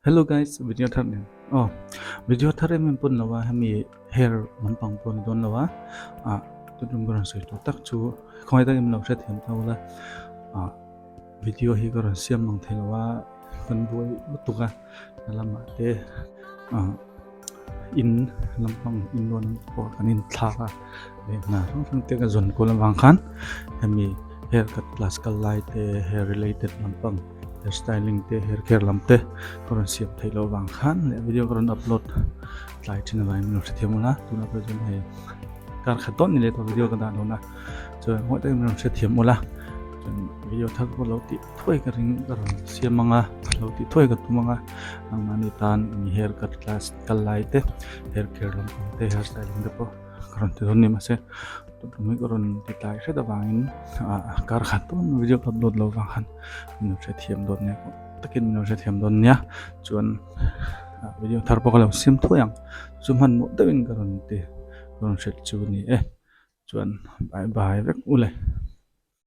Hello guys video thar nen aw video thar em em pawn lo a hemi hair lampang pawh a ni dawn lo a ah tuntum ka rawn sawi tur tak chu khawngaih takin min lo hrethiam ta ula ah video hi ka rawn siam lang thei lo a kan buai lutuk a hna lamah te ah. In lampang in lawn pawh kan inthlak a leh hna hrang hrang te ka zawn kual avang khan hemi hair cut class kal lai te hair related lampang hair styling te hair care lam te ka rawn siam theih loh avang khan leh video ka rawn upload tlai thin avangin min lo hrethiam ula tunah pawh chuan hei kar khat dawn ni leh tawh video ka dah dawn a chuan ngawih takin min rawn hrethiam ula chuan video thar pawh lo tih thuai ka ring ka rawn siam ang a lo tih thuai ka tum ang a nangmahni tan mi hair cut class kal lai te hair care lampang te hair styling te pawh ka rawn ti dawn ni mahse tuntum hi ka rawn ti tlai hret avangin ah kar khat dawn video ka upload loh vang khan min lo hrethiam dawn nia takin min lo hrethiam dawn nia chuan ah video thar pawh ka lo siam thuai ang chu hmanhmawh deuhin ka rawn ti ka rawn hrilh chu a ni e chuan bye bye vek u le.